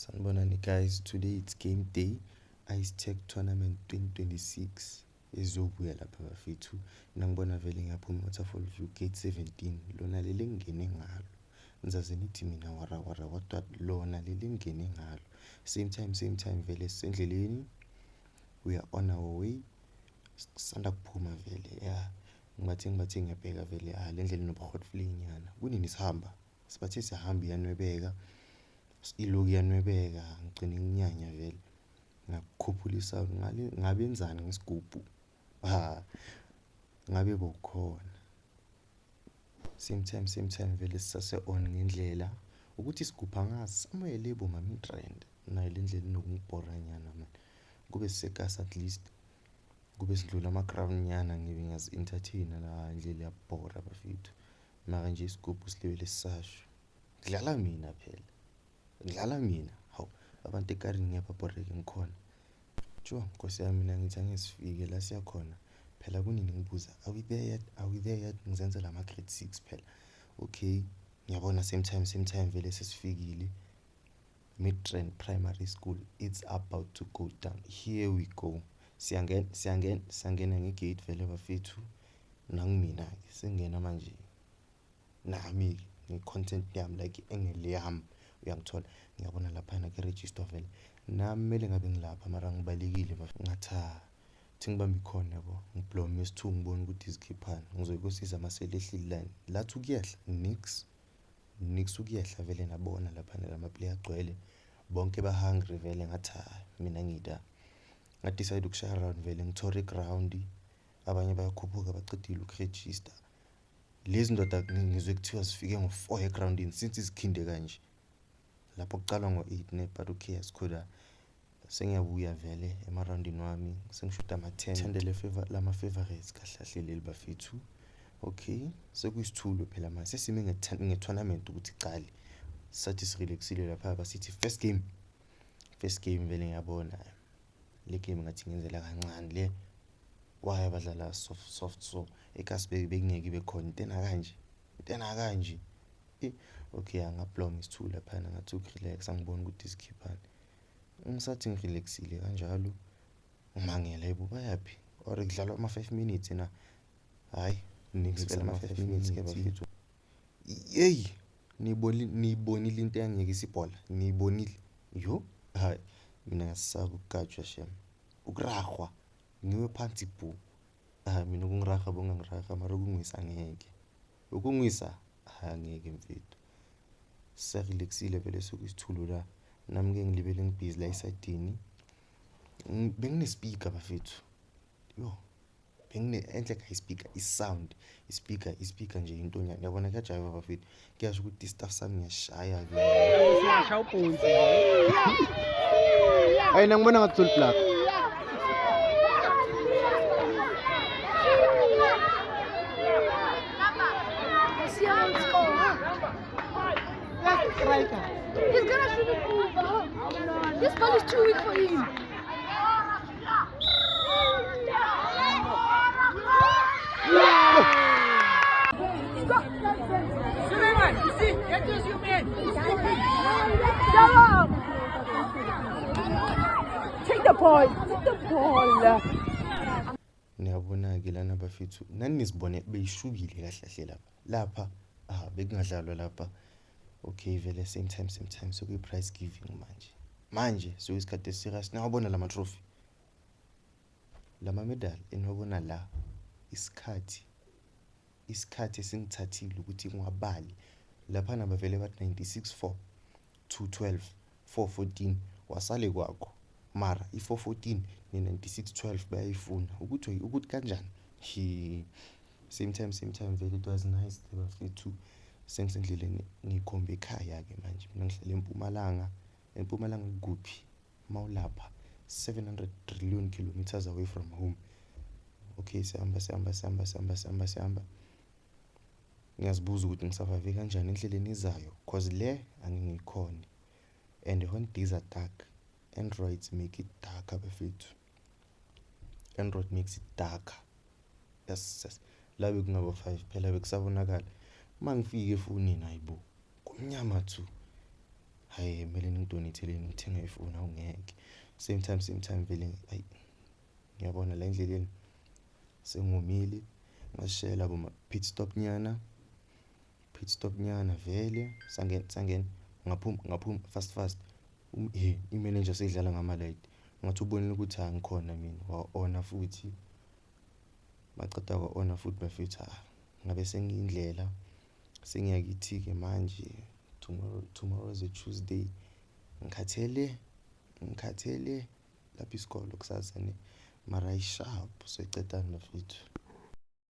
Sanibonani guys, today it's game day, Ice Tag Tournament 2026 ezobuya lapha bafethu. Nangibona vele ngiyaphuma Waterfall View Gate 17, lona leli engingene ngalo. Nizaze nithi mina wara wara kodwa lona leli engingene ngalo. Same time, same time vele sisendleleni. We are on our way. Sisanda kuphuma vele, yeah. Ngibathe ngiyabheka vele, ah le ndlela inobuhotfully nyana. Kunini sihamba? Sibathe siyahamba iyanwebeka. Iloku iyanwebeka, ngigcine nginyanya vele. Ngakukhuphula i-sound ngale ngabenzani ngesigubhu. Ha, ngabe bowukhona. Same time, same time vele sisase on ngendlela. Ukuthi isigubhu angazi somewhere le boma-Midrand. Nayo le ndlela inokungibhora nyana man. Kube sisekasi at least kube sidlula ama-ground nyana ngibe ngiyazi-entertain-a la indlela iyabhora bafethu. Mara nje isigubhu silibele sisasho. Kudlala mina phela. Kudlala mina. Hawu, abantu ekarini ngiyababhoreka ngikhona. Tjo, Nkosi yami mina ngithi angesifike la siyakhona. Phela kunini ngibuza, are we there yet? Are we there yet? Ngizenzela ama-grade 6 phela. Okay, ngiyabona same time, same time vele sesifikile. Midrand Primary School, it's about to go down. Here we go. Siyangena, siyangena, siyangena nge-gate vele bafethu. Nangimina-ke sengingena manje. Nami-ke nge-content yami like i-angle yami uyangithola. Ngiyabona laphayana ku-register vele. Nami kumele ngabe ngilapha mara ngibalekile ngathi ha, thi ngibambe ikhona yabo. Ngiblome isithu ngibone ukuthi izikhiphani. Ngizoyikosiza mase lehlile line. Lathi ukuyehla nix. Nix ukuyehla vele nabona laphana lama-player agcwele. Bonke ba-hungry vele ngathi ha mina ngida. Nga-decide ukushaya round vele ngithole i-ground. Abanye bayakhuphuka bacedile uku-register. Lezi ndoda ngizwe kuthiwa zifike ngo-4 egrawundini since izikhinde kanje. Lapho kuqalwa ngo-8 ne but okay asikho la. Sengiyabuya vele emarawundini wami sengishuda ama-10. Thende lama-favorites kahle kahle leli bafethu. Okay, sekuyisithulo phela manje sesime nge-tournament ukuthi icale. Sathi sirelaxile lapha basithi first game. First game vele ngiyabona le game ngathi ngenzela kancane le. Why abadlala soft soft so ekasi bekungeke ibe khona into enakanje, into enakanje. Okay, angabloma isithulo laphana ngathi ukurelax angiboni ukuthi isikhiphani. Ngisathi ngirelaxile kanjalo ngimangele hayibo bayaphi or kudlalwa ama-5 minutes na. Hayi, nix phela ama-5 minutes ke bafethu. Yeyi, niyibonile into eyangiyekisa ibhola, niyibonile. Yo, hayi mina ngiyasaba ukugajwa shem. Ukurahwa ngiwe phansi bhu. Ah mina ukungiraha bongangiraha mara ukungwisa angeke. Ukungwisa angeke mfethu. Sisarelaxile vele sekuyisithulo la. Nami-ke ngilibele ngibhizi la esayidini. Bengine-speaker bafethu. Yo, bengine enhle ka i-speaker, i-sound, i-speaker, i-speaker nje intonyana. Yabona kuyajayiva bafethu. Kuyasho ukuthi i-staff sami ngiyashaya ke. Siyashaya ubhonsi. Hayi ngibona ngathi uthole plug. Striker. He's gonna shoot it over. This ball is too weak for him. Suleiman, you see, that was your man. He's stupid. Salam. Take the ball. Take the ball. Niyabona-ke lana bafethu, nani nizibone beyishubile kahle kahle lapha. Lapha ah bekungadlalwa lapha. Okay vele same time, same time sekuyi-prize giving manje. Manje sekuyisikhathi eserious. Niyawabona lama trophy. Lama medal eniwabona la isikhathi isikhathi esingithathile ukuthi ngiwabale. Laphana bavele bathi 96 4 212 414 wasale kwakho. Mara i-414 ne-96 12 bayayifuna. Ukuthi ukuthi kanjani? He same time, same time vele it was nice bafethu. Sengisendleleni ngikhomba ekhaya ke manje. Mina ngihlala eMpumalanga. eMpumalanga kuphi? Mawulapha 700 trillion kilometers away from home. Okay, sihamba sihamba sihamba sihamba sihamba sihamba. Ngiyazibuza ukuthi ngisurvive kanjani endleleni ezayo cause le angingikhoni. And when days are dark, Androids make it darker bafethu. Android makes it darker. Yes, yes. La bekungaba 5 phela bekusabonakala. Mangifika efonini hayibo, kumnyama thu. Hhayi, kumele ningidoneyitheleni ngithenge ifoni, awungeke. Same time, same time vele, ayi, ngiyabona la endleleni sengomile, ngazishayela boma-pit stop nyana, pit stop nyana vele, sangena, sangena, ngaphuma, ngaphuma fast fast. I-manager seyidlala ngama-light, ngathi ubonile ukuthi angikhona mina, wa-ona futhi. Maceda kwa-ona futhi bafethu, ngabe sengiyindlela sengiyakithi-ke manje. Tomorrow, tomorrow is a Tuesday. Ngikhathele, ngikhathele, lapha isikolo kusasa ne, mara ayi-sharp, soyicedani bafethu.